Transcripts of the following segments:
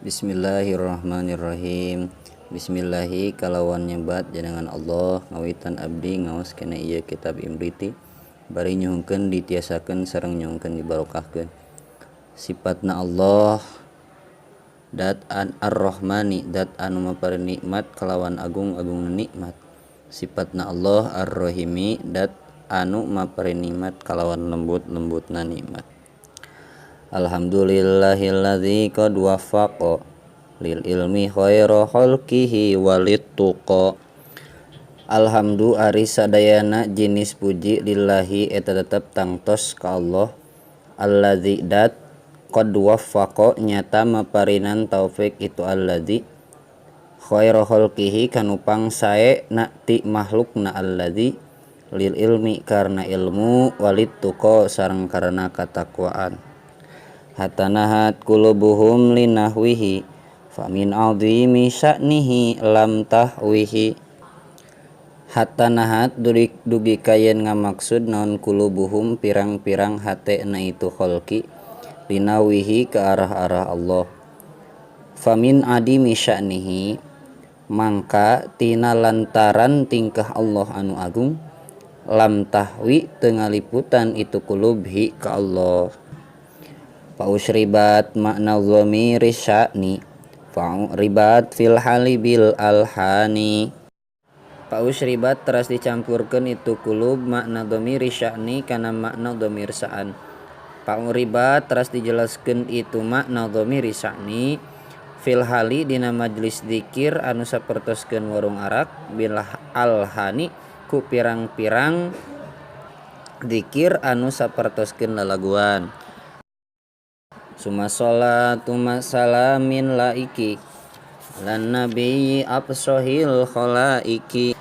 Bismillahirrahmanirrahim. Bismillahi kalawan nyebat jenengan Allah ngawitan abdi ngaos kana ieu kitab Imriti bari nyuhunkeun ditiasakeun sareng nyuhunkeun dibarokahkeun. Sifatna Allah dat an ar-Rahmani dat anu maparin nikmat kalawan agung-agung nikmat. Sifatna Allah ar-Rahimi dat anu maparin nikmat kalawan lembut-lembutna nikmat. Alhamdulillahilladzi qad wafaqa lil ilmi khaira khalqihi walit tuqa. Alhamdu ari sadayana jinis puji lillahi eta tetep tangtos ka Allah alladzi dat qad wafaqa nyata maparinan taufik itu alladzi khaira khalqihi kanu pangsae na ti makhlukna alladzi lil ilmi karena ilmu walit tuqa sareng karena katakwaan. Hatanahat qulubuhum linahwihi famin azimi sya'nihi lam tahwihi. Hatanahat dugi kayen ngamaksud naon qulubuhum pirang-pirang hatena itu khalqi linawihi ke arah-arah Allah. Famin adimi sya'nihi mangka tina lantaran tingkah Allah anu agung lam tahwi teu ngaliputan itu qulubhi ka Allah. Fausribat makna dhamiri sya'ni fa'uribat fil hali bil alhani. Fausribat teras dicampurkeun itu kulub makna dhamiri sya'ni kana makna dhamir sa'an. Fa'uribat teras dijelaskeun itu makna dhamiri sya'ni fil hali dina majelis dzikir anu sapertoskeun warung arak bil alhani ku pirang-pirang dzikir anu sapertoskeun lalaguan. Suma sholatu masalamin laiki lan nabiyyi absohil khalaiki.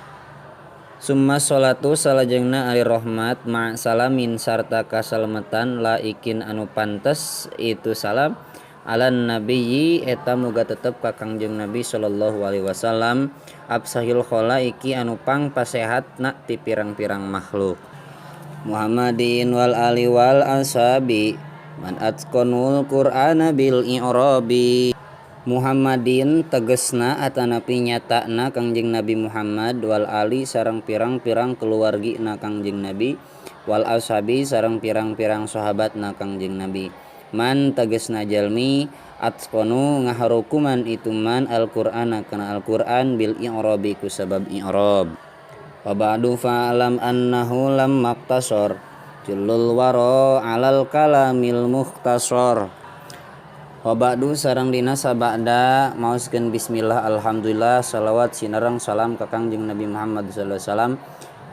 Summa sholatu salajengna ari rahmat ma salamin sarta kasalametan laikin anu pantes itu salam alan nabiyyi eta muga tetep ka Kangjeng Nabi sallallahu alaihi wasallam absahil khalaiki anu pangpasehatna ti pirang-pirang makhluk. Muhammadin wal ali wal ashabi man atqanul qur'ana bil i'rabi. Muhammadin tegesna atanapi nyatana Kangjeng Nabi Muhammad wal ali sareng pirang-pirang keluargina Kangjeng Nabi wal ashabi sareng pirang-pirang sahabatna Kangjeng Nabi. Man tegesna jalmi atqanu ngaharukuman itu man al-Qur'ana kana al-Qur'an bil i'rabi ku sabab i'rab. Wa ba'du fa'lam annahu lam maqtasar julul waro alal kalamil mukhtasar. Wa ba'du sareng dina sabada maoskeun bismillah alhamdulillah salawat sinareng salam ka Kangjeng Nabi Muhammad sallallahu alaihi wasallam.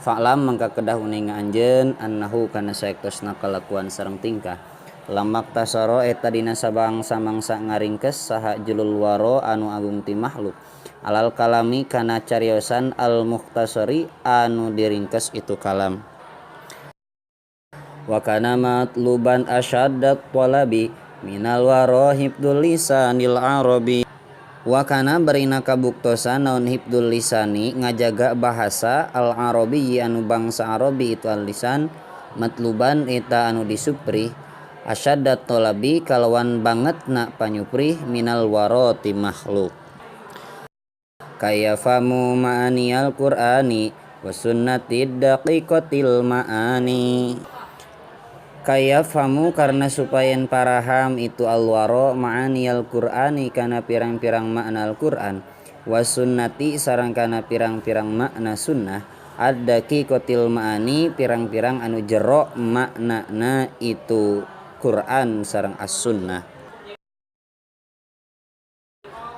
Fa'lam mangka kedah uninga anjeun annahu kana saektosna kalakuan sareng tingkah lamak tasaro eta dina sabangsa mangsa ngaringkes saha julul waro anu agung ti makhluk alal kalami kana cariosan al mukhtasari anu diringkes itu kalam. Wa kana matluban asyaddat talabi minal wara hibdul lisanil arabi. Wa kana barina kabuktosan naon hibdul lisani ngajaga bahasa al arabi anu bangsa arabi itu al lisan matluban eta anu disupri asyaddat talabi kalawan bangetna panyuprih minal wara ti makhluk. Kaya famu ma'ani al qur'ani wa sunnatid daqiqatil ma'ani. Kaya famu karena supayan paraham itu alwaro ma'ani al-Qur'ani kana pirang-pirang makna al-Qur'an wa sunnati sareng kana pirang-pirang makna sunnah ad-daqiqatil ma'ani pirang-pirang anu jero maknana itu Qur'an sareng as-sunnah.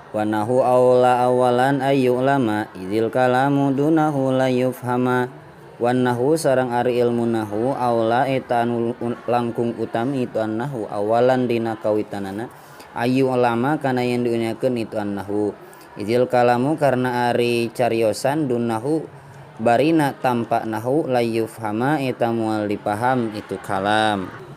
Wa nahu aula awalan ayyulama idzil kalamu dunahu la yufhama. Wan nahu sareng ari ilmu nahu aula eta anu langkung utami itu annahu awalan dina kawitanana ayu ulama kana yen diunyakeun itu annahu idzil kalamu karena ari cariosan dunahu barina tampak nahu la yufhama eta moal dipaham itu kalam.